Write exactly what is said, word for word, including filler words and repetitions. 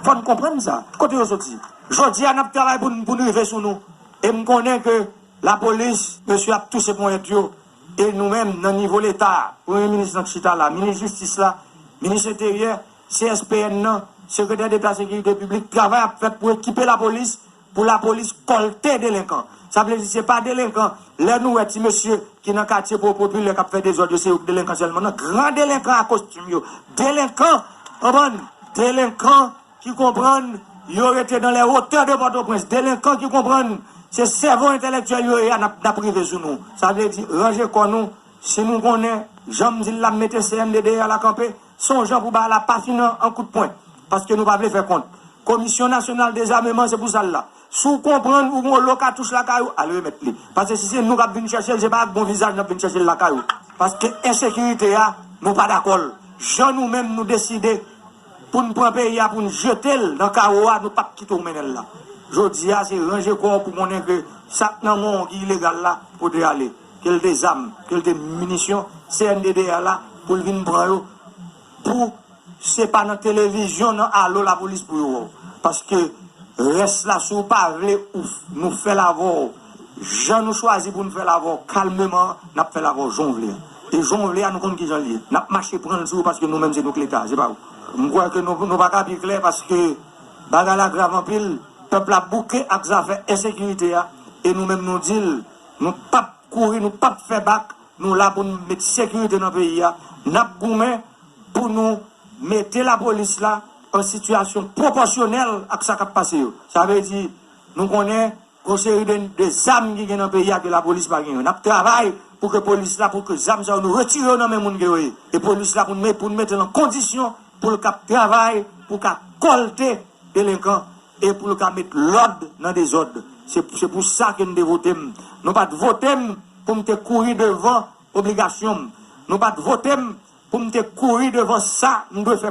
Fò n konprann sa. Kote yo soti? Jodi a, n ap travay pou n, pou n rive sou nou. E m konnen ke lapolis, mesye ap touche ponyèt yo. E nou menm, nan nivo Leta, Premye Minis lan k chita la, Minis Jistis la, Minis Enteryè, C S P N nan, Sekretè Deta Sekirite Piblik, travay ap fèt pou ekipe lapolis, pou lapolis kòlte delenkan. Sa vle di, se pa delenkan. Lè nou wè ti mesye ki nan katye po-, popilè k ap fè dezòd yo, se yo k delenkan sèlman. Non, gran delenkan a kostim yo. Delenkan, konprann? Delenkan ki konprann yo rete dans les hauteurs de Pòtoprens. Delenkan ki konprann se sèvo entèlektyèl yo ye a, n ap, n ap rive sou nou. Sa vle di, ranje kò nou. Si nou konnen, jan m di l la, m mete C N D D A la kanpe, se yon jan pou bagay la pa fin an, an kout pwen. Paske nou pa vle fè kont. Komisyon Nasyonal Dezameman, se pou sa l la. Si w konprann ou gen yon lo katouch lakay ou, al remèt li. Paske si se nou k ap vin chèche l, se pa ak bon vizaj n ap vin chèche l lakay ou. Paske ensekirite a, nou pa dakò l. Jan nou menm nou deside pou n pran peyi a, pou n jete l nan kawo a, nou p ap kite w mennen l la. Jodi a, se ranje kò w pou konnen ke sa k nan men w ki ilegal la, pote ale. Ke l te zam, ke l te minisyon, C N D D A la, pou l vin pran yo, pou se pa nan televizyon, nan alo lapolis pou yo wè w. Paske rès la, si w pa vle ou f-, nou fè l avè w, jan nou chwazi pou n fè l avè w, kalmeman, n ap fè l avè w jan w vle a. E jan w vle a, nou konn ki jan l ye. N ap mache pran l sou ou paske nou menm se nou k Leta, se pa ou. M kwè ke nou, nou pa ka pi klè paske bagay la grav anpil. Pèp la bouke ak zafè ensekirite a. E nou menm nou di l, nou p ap kouri, nou p ap fè bak. Nou la pou n met sekirite nan peyi a. N ap goumen pou nou mete lapolis la an sitiyasyon pwopòsyonèl ak sa k ap pase yo. Sa vle di, nou konnen gon seri de, de zam ki gen nan peyi a ke lapolis pa gen yo. N ap travay pou ke polis la, pou ke zam sa yo, nou retire yo nan men moun ke yo ye. E polis la, pou n met, pou n mete l an kondisyon pou l ka travay, pou ka kòlte delenkan e pou l ka met lòd nan dezòd. Se, se pou sa ke n te vote m. Nou pa t vote m pou m te kouri devan obligasyon m. Nou pa t vote m pou m te kouri devan sa m dwe fè.